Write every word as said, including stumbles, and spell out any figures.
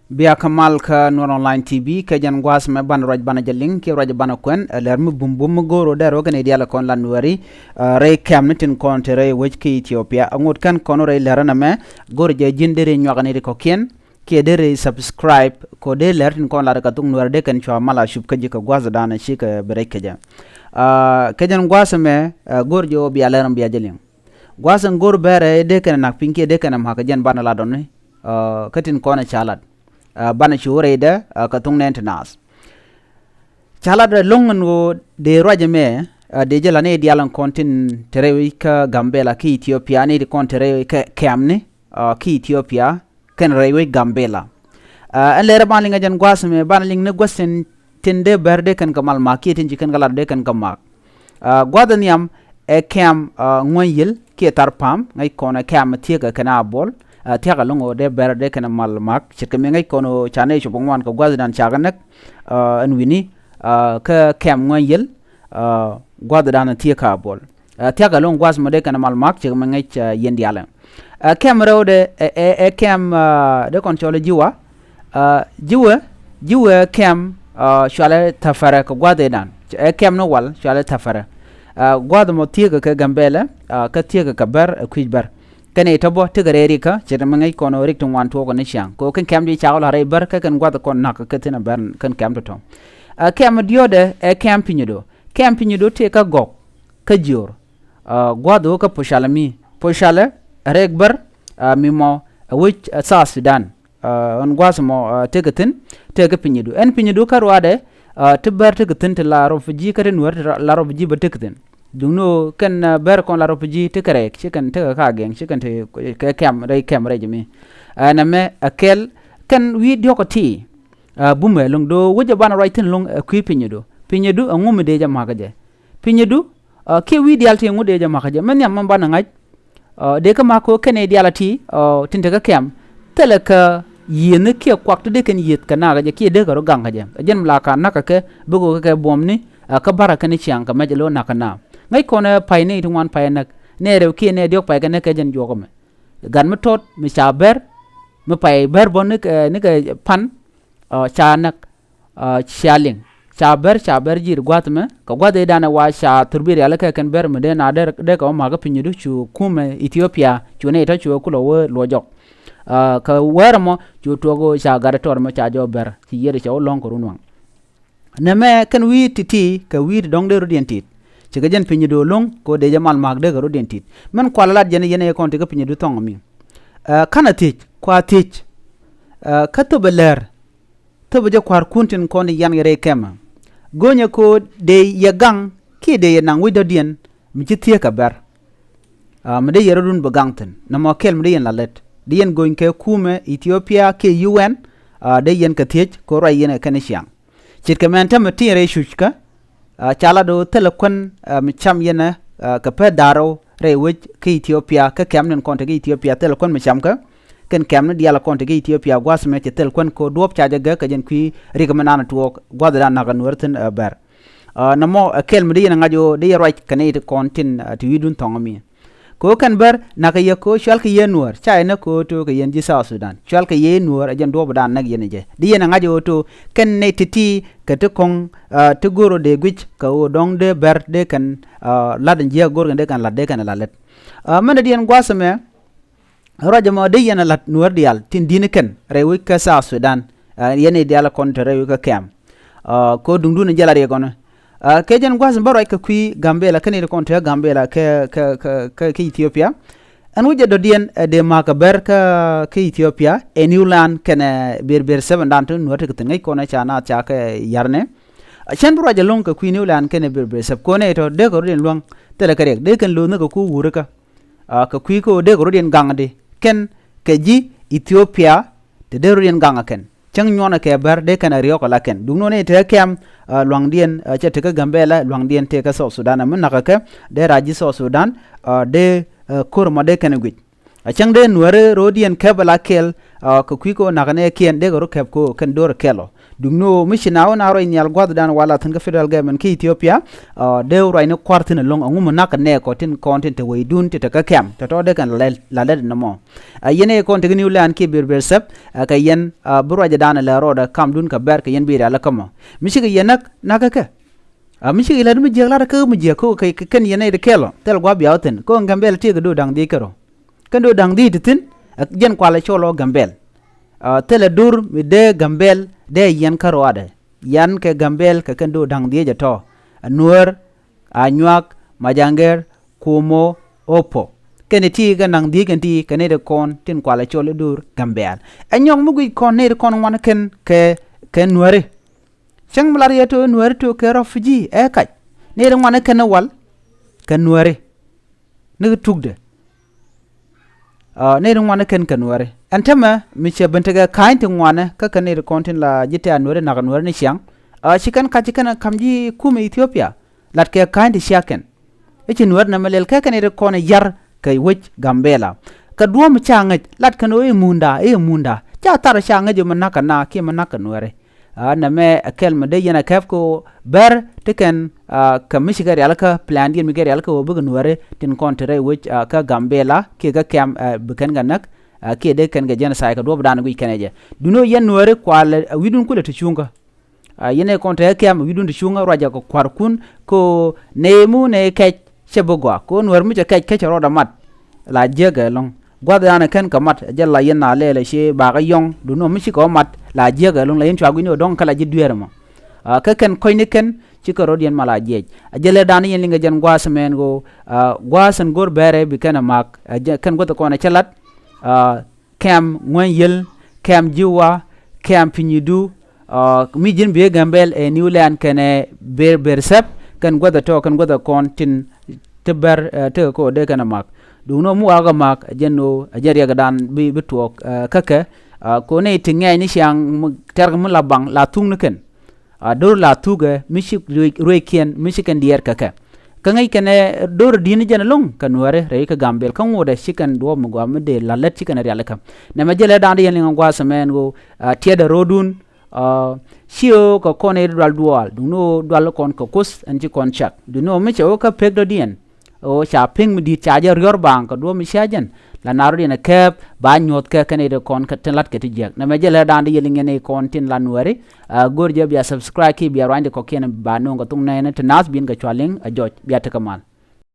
Bia kä mal kä Nuɛr Online T V, kɛ jɛn gua̱a̱th mɛ banɛ ruac banɛ jɛ liŋ kiɛ ruac banɛ kuɛn, ɛ lɛr mi bum bum mi go̱o̱r ɔ dɛr wä kɛn i̱ diaal kɔn la Nuɛri, ɛ rɛy kɛm ni tin kɔn te rɛy wec kä Ethiopia. Aŋot kɛn kɔn rɛy lɛr ɛn ɛmɛ, go̱o̱r jɛ ji̱n deri nyuak ni ri kɔ̱kiɛn, kiɛ deri subscribe, kɔ dee lɛr tin kɔn lar kɛ thok Nuɛri dee kɛn cua mal a cup kä ji̱ kɛ gua̱a̱th dan cikɛ bi rɛc kɛ jɛ. Ɛ kɛ jɛn gua̱a̱th mɛ, ɛ go̱o̱r jɛ wä bia lɛr ɛn bia jɛ liŋ. Gua̱a̱th ɛn go̱o̱r bɛrɛ dee kɛn nak piny kiɛ dee kɛn mak kɛ jɛn banɛ la dɔni, ɛ kä tin kɔn ca lat, ɛ banɛ cu rɛydɛ, ɛ kɛ thok nɛn ti naath. Ca lat ɛlɔ̱ŋ ɛn ɣöö dee ruac ɛmɛ, ɛ dee jɛ la ni diaal ɛn kɔn tin te rɛy wec kä Gambela kä Ethiopia ni ti kɔn te rɛy wec kä kɛmni, ɛ kä Ethiopia kɛn rɛy wec Gambela. Ɛ ɛn lɛr ɛ banɛ liŋ ɛ jɛn gua̱a̱th ɛmɛ banɛ liŋ ni gua̱a̱th tin, tin dee bɛr dee kɛn kɛ mal mak kiɛ tin ci kɛn kɛ lat dee kɛn kɛ mak. Ɛ gua̱a̱th ɛ nhiam ɛ kɛm, ɛ ŋuäny yil kiɛ thar pa̱a̱m, ŋäc kɔn ɛ kɛm ɛ thieekä kɛn a buɔl, ɛ thia̱k ɛlɔ̱ŋ ɣöö dee bɛr dee kɛn ɛ mal mak, ce̱t kɛ mi ŋäc kɔn ɣöö ca nɛy cop ŋuan kɛ gua̱a̱th dan ca kɛ näk, ɛ ɛn wi̱ni, ɛ kä kɛm ŋuäny yil, ɛ gua̱a̱th dan ɛ thieekä a buɔl. Ɛ thia̱k ɛlɔ̱ŋ gua̱a̱th mɔ dee kɛn ɛ mal mak, ce̱t kɛ mi ŋäc, ɛ yɛn diaal ɛ. Ɛ kɛm rɛwdɛ ɛ, ɛ, ɛ kɛm, ɛ dee kɔn cɔl ɛ Jiwa, Ɛ Jiwɛ, Jiwɛ ɛ kɛm, ɛ cualɛ Thafɛrɛ kɛ gua̱th ëëdan. Ɛ kɛm ni wal cualɛ Thafɛrɛ. Ɛ gua̱th mɔ thieekä kɛ Gambɛlɛ, ɛ kä thieekä kɛ Bär, ɛ kui̱c Bär. Kɛn i̱ tɔ bä tekɛ rɛy rikä, ce̱t mi ŋäc kɔn rik ti ŋuan tuɔɔk ni ciaŋ. Kɛ ɣöö kɛn kɛm di cakɔ la rɛy Bär, kä kɛn gua̱th kɔn na̱k kä thi̱n ɛ Bär kɛn kɛm tɔ̱tɔ̱. Ɛ kɛm diɔ̱ɔ̱dɛ ɛ kɛm Pinyudo. Kɛm Pinyudo tëë kä Gɔk, kä Jiöör. Ɛ gua̱th ɣöö kä Pucalɛ mi. Pucalɛ ɛ rɛy Bär, ɛ mi mɔ ɛ wec, ɛ South Sudan. Ɛ ɛn gua̱a̱th mɔ, ɛ tekɛ thi̱n, tekɛ Pinyudu. Ɛn Pinyudu kä ruaadɛ, ɛ ti Bär tekɛ thi̱n ti la refugee kä ti Nuäär ti la refugee bä tekɛ thi̱n. Duŋni ɣöö kɛn, ɛ Bär kɔn la refugee tekɛ rɛɛk, ci kɛn tekɛ ka gɛŋ, ci kɛn tekɛ kɛm, rɛy kɛm rɛy jɛ mi. Ɛ nɛmɛ ɛ kɛl, kɛn wi̱i̱ diɔ̱k ɛ ti, ɛ bumɛ lo̱ŋ do̱o̱ wec ɛ banɛ ruac thi̱n lo̱ŋ ɛ kui̱ Pinyudu. Pinyudu ɛŋu mi dee jɛ ma̱kä jɛ. Pinyudu, ɛ kiɛ wi̱i̱ diaal ti ɛŋu dee jɛ ma̱kä jɛ. Mɛ nhiam mɛ banɛ ŋa̱c, Ɛ dee kä mak kɛ ɣöö kɛn i̱ diaal a ti, ɛ tin te kä kɛm, thilɛ kɛ yiëëni kiɛ kuak ti dee kɛn yiëëth kɛ nakä jɛ kiɛ dee kɛ rɔ gaŋ kä jɛ. Ɛ jɛn mi la ka nakä kɛ, bikɛ kɛ buɔ̱mni, ɛ kä Bär ɛ kɛn i̱ ciaŋ kɛ mɛc ɛ lo̱ nakä na. Ŋäc kɔn ɛ pay ni ti ŋuan pay ɛ näk, nɛ rɛw kiɛ nɛ diɔ̱k pay kɛ näk kɛ jɛn juɔk ɛmɛ. Gat mi tɔt mi ca Bär, mi pay Bär bä ni kɛ, ni kɛ pan, ɛ ca näk, ɛ cia liŋ. Ca Bär, ca Bär ji̱ ri gua̱th mɛ, kɛ gua̱th i̱ danɛ wa ca thurbi rialikä kɛn Bär mi dee na dee, dee kɛ wä ma̱kä Pinyudu cu kumɛ Ethiopia, cu nɛy tɔ̱ cu kulɛ wä luɔc jɔk. Ɛ kɛ wäärä mɔ, cu tuɔk ɣöö ca gat tɔr mɛ ca jɔw Bär, ci yiëëdɛ cɛ wä lɔ̱ŋ kɛ run waŋ. Nɛmɛ kɛn wi̱i̱ ti̱ti̱, kɛ wi̱i̱ ti dɔ̱ŋ dee rɔ̱diɛn ti̱i̱t. Cikɛ jɛn Pinyudu lo̱ŋ, kɛ ɣöö dee jɛ mal ma̱a̱k dee kɛ rɔ̱diɛn ti̱i̱t. Mɛn kualɛ lat yɛn, yɛn ɛ kɔn ti kä Pinyudu thɔŋ mi. Ɛ ka̱n a thiec, kua thiec, ɛ kä thöpɛ lɛr, thöpɛ jɛ kua̱rkun tin kɔn ti yan kɛ rɛy kɛmɛ. Go̱nyɛ kɛ ɣöö dee yɛ gaŋ kiɛ dee yɛ naŋ wec dɔ̱diɛn mi ci thieekä Bär. Ɛ mi dee yɛ rɔ̱dun bi gaŋ thi̱n. Nɔmɔ kɛl mi dee yɛn la lät. Dee yɛn go̱ny kɛ kumɛ Ethiopia kiɛ U N, ɛ dee yɛn kɛ thiec kɛ ɣöö ruac yɛn ɛ kɛn i̱ ciaŋ. Ce̱tkɛ mɛn tämɛ tin rɛy cuc kä, ɛ ca lat ɣöö thilɛ kuän, ɛ mi cam yɛn ɛ, ɛ kɛ pɛr da̱rä rɛy wec kä Ethiopia, kä kɛm ni kɔn te kä Ethiopia thilɛ kuän mi cam kä. Kɛn kɛm ni diaal kɔn te kä Ethiopia gua̱a̱th mɛ cɛ thil kuän kɛ duɔ̱ɔ̱p ca jɛ gäk kɛ jɛn kui̱ rik mi nan tuɔɔk gua̱a̱th dan nakä Nuäär thi̱n, ɛ Bär. Ɛ nɔmɔ ɛ kɛl mi dee yɛn ɛ ŋa̱c ɣöö dee yɛ ruac kɛ nɛy ti kɔn tin, ɛ ti wi̱i̱dun thɔŋ mi. Kɛ ɣöö kɛn Bär nakä yɛ kɛ ɣöö cual kɛ yɛ Nuäär, ca yɛ näk kɛ ɣöö to̱ kɛ yɛn ji̱ South Sudan. Cual kɛ yɛ Nuäär ɛ jɛn duɔ̱ɔ̱p dan näk yɛn ɛ jɛ. Dee yɛn ɛ ŋa̱c ɣöö to̱ kɛn nɛy ti̱ti̱ kɛ ti kɔ̱ŋ, ɛ ti go̱o̱r ɣöö dee guic kɛ ɣöö dɔ̱ŋ dee Bär dee kɛn, ɛ lat ɛn jiäk go̱o̱r kɛn dee kɛn lat dee kɛn ɛ la lät. Ɛ mɛn dee yɛn gua̱a̱th ɛmɛ, ruac ɛmɔ dee yɛn ɛ la̱t Nuäär diaal tin di̱t ni kɛn rɛy wec kä South Sudan. Ɛ yɛn i̱ diaal kɔn te rɛy wec kä kɛm. Ɛ kɛ ɣöö duŋdun in jɛ la riɛk ɣɔni. Ɛ kɛ jɛn gua̱a̱th in bä ruac kɛ kui̱ Gambɛla kɛn i̱ kɔn te Gambɛla kɛ, kɛ, kɛ, kɛ, kɛ Ethiopia. Ɛn wec jɛ dɔ̱diɛn ɛ dee ma̱a̱k kɛ Bär kä, kä Ethiopia ɛ New Land kɛnɛ Berber seven dan ti Nuäär tekɛ thi̱n ŋäc kɔn ɛ ca naath ca kɛ ya̱rnɛ. Ɛ cɛn bi ruac ɛlɔ̱ŋ kɛ kui̱ New Land kɛnɛ Berber seven kɔn ɛ tɔ dee kɛ rɔ̱diɛn luäŋ thilɛ kɛ riɛk dee kɛn lo̱thni kɛ ku wurikä. Ɛ kɛ kui̱ kä ɣöö dee kɛ rɔ̱diɛn gaŋ di kɛn kɛ ji̱ Ethiopia, te dee rɔ̱diɛn gaŋ ɛ kɛn. Cäŋ nyuɔnɛ kɛ Bär dee kɛn ɛ riɔ̱k ɛ la kɛn. Duŋni ɣöö ni te kɛm, ɛ luaŋdiɛn, ɛ cɛ te kä Gambɛla, luaŋdiɛn te kä South Sudan. Ɛ mi nakä kɛ dee rac ji̱ South Sudan, ɛ dee, ɛ ko̱r ɛmɔ dee kɛn ɛ guic. A cäŋ dee nuäri ro̱o̱diɛn kɛp ala kɛl, a, kɛ kui̱ kɛ ɣöö nakä nɛɛkiɛn dee kɛ rɔ kɛp kɛ ɣöö kɛn do̱r kɛl ɔ. Duŋni ɣöö mi ci na ɣöö na rɔy nhial gua̱thdan wala thi̱n kä federal government kä Ethiopia, a, dee ruacni kua̱r thi̱n ɛlɔ̱ŋ, ɛŋu mi nakä nɛɛkɔ tin kɔn tin te weydun ti te kä kɛm tɔ̱tɔ̱ dee kɛn la lɛl, la lɛl nɔmɔ. A, yɛn ɛ kɔn te kä New Land kiɛ Ber Ber Sɛp, a, kɛ yɛn, a, bi ruacdan ɛ lɛ rɔɔdɛ kamdun kɛ bɛr kɛ yɛn bi rial ɛ kä mɔ. Mi cikɛ yɛn näk, nakä kɛ. A, mi cikɛ lät mi jiäk lat kä mi jiäk kä kɛ, kɛ kɛn yɛn nɛy ti kɛl ɔ, thil gua̱a̱th bia wä thi̱n. Kä Gambɛl tiekɛ do̱r da̱ŋ dhieec kärɔ̱. Kɛn do̱r da̱ŋ dhieec ti thi̱n, a, jɛn kualɛ cɔl ɔ Gambɛl. A, thilɛ do̱r mi dee Gambɛl dee yɛn kärɔadɛ. Yɛn kɛ Gambɛl kɛ kɛn do̱r da̱ŋ dhieec ɛ tɔ̱. A, Nuäär, a, Anyuak, Majaŋgɛr, Kumo, Opo. Kɛn ti kɛ naŋ dhieec kɛn ti kɛ nɛy ti kɔn tin kualɛ cɔl i̱ do̱r Gambɛl. Ɛ nyɔk mi guic kɔn nɛy ti kɔn ŋuan kɛn kɛ, kɛ Nuääri. Cäŋ mi lat yɛ to̱ Nuääri to̱ kɛ refugee ɛ kac. Nɛy ti ŋuan kɛn wal kɛ Nuääri. Ni kɛ tukdɛ. A, nɛy ti ŋuan kɛn kɛ Nuääri. Ɛn tämɛ mi cɛ ben tekɛ ka̱ny ti ŋuanɛ kä kɛ nɛy ti kɔn tin la ji̱ tɛ̈r Nuääri nakä Nuääri ni ciaŋ. A, ci kɛn kac ci kɛn kam ji̱ kumɛ Ethiopia. Lat kɛ ka̱ny ti cia kɛn. I̱ ci Nuäär nɛmɛ lɛl kɛ kɛn i̱ ti kɔn i̱ ya̱r kɛ wec Gambɛla. Kɛ duɔ̱ɔ̱p mi ca ŋäc lat kɛn ɣöö i̱ munda, i̱ munda. Ca thar ca ŋäc i̱ mi na̱k kɛ na kiɛ mi na̱k kɛ Nuääri. A, nɛmɛ ɛ kɛl mi dee yɛn ɛ kɛp kɛ ɣöö bɛr ti kɛn, a, kɛ mi ci kɛ rialikä, plandiɛn mi kɛ rialikä ɣöö bikɛ Nuääri tin kɔn te rɛy wec, a, kä Gambɛla kiɛ kä kɛm, a, bi kɛn kɛ näk, a, kiɛ dee kɛn kɛ genocide kɛ duɔ̱ɔ̱pdan guic kɛn ɛ jɛ. Duŋni ɣöö yɛn Nuääri kualɛ, a, wi̱cdun kulɛ ti cuŋkä. A, yɛn ɛ kɔn te kɛm wi̱cdun ti cuŋä ruacɛ kɛ kua̱rkun kɛ ɣöö nɛy mu nɛy kɛc cɛ bi gɔaa kɛ ɣöö Nuäär mi cɛ kɛc kecɛ rɔɔdɛ mat la jiäkɛ ɛlɔ̱ŋ. Gua̱thdan ɛ kɛn kɛ mat ɛ jɛ la yɛn na lɛɛlɛ ci bakä yɔ̱ŋ duŋni ɣöö mi cikɛ wä mat la jiäkɛ ɛlɔ̱ŋ la yɛn cua gui̱cni ɣöö dɔ̱ŋ kɛ la ji̱ dueerɛ mɔ. A, kä kɛn kɔ̱cni kɛn cikɛ rɔ̱diɛn mal a jiɛc. Ɛ jɛ lɛ dan yɛn liŋ kɛ jɛn gua̱a̱th mɛn ɣöö, a, gua̱a̱th ɛn go̱r bɛɛrɛ bi kɛn ɛ mak, ɛ jɛ kɛn guäth kɔn ɛ cä lat. A, kɛm Ŋuäny Yiël, kɛm Jiwa, kɛm Pinyidu, a, mi ji̱n bi Gambɛl ɛ New Land kɛnɛ Ber Ber Sɛp, kɛn guäth ɛ tɔ̱, kɛn guäth ɛ kɔn tin ti bɛr, ɛ, tekɛ kɛ ɣöö dee kɛn ɛ mak. Duŋni ɣöö mi wakä mak, ɛ jɛn ɣöö, ɛ jɛn riɛkdan bi, bi tuɔɔk, ɛ, kä kɛ, a, kɛ ɣöö nɛy ti ŋɛɛc ni ciaŋ mi, tɛ̈rkɛ mi la baŋ la thuk ni kɛn. A, do̱r la thukɛ mi ci ruëëc, ruëëckiɛn mi ci kɛn diɛɛr kɛ kɛ. Kä ŋäc kɛn ɛ do̱r di̱t ni jɛn ɛlɔ̱ŋ kɛ Nuääri rɛy kä Gambɛl kä ŋotdɛ ci kɛn duɔ̱ɔ̱p mi gɔaa mi dee la̱t lät ci kɛn ɛ rialikä. Nɛmɛ jɛ lɛ da̱a̱n di yɛn liŋ ɛ gua̱a̱th ɛmɛn ɣöö, a, tiɛtdɛ ro̱o̱dun, a, ci ɣöö kɛ kɔn ɛ dual duɔɔl duŋni ɣöö dual kɔn kɛ Kuoth ɛn ci kɔn cak. Duŋni ɣöö mi cɛ wä kä pek dɔ̱diɛn. Ɣöö ca pi̱ŋ mi di̱i̱t ca jɛ riɔ̱r baaŋ kɛ duɔ̱ɔ̱p mi cia jɛn. La na rɔ̱diɛn ɛ kɛɛp ba nyuɔ̱thkɛ kɛn i̱ ti kɔn kɛ tin la̱tkɛ ti jiäk. Nɛmɛ jɛ lɛ da̱a̱n di yɛ liŋ yɛn i̱ kɔn tin la Nuääri. A, go̱o̱r jɛ bia subscribe kiɛ bia ruany di kɔ̱kiɛn ba no̱o̱ŋ kɛ thok nɛɛni ti naath bi̱n kɛ cua liŋ a jɔc bia tekɛ mal.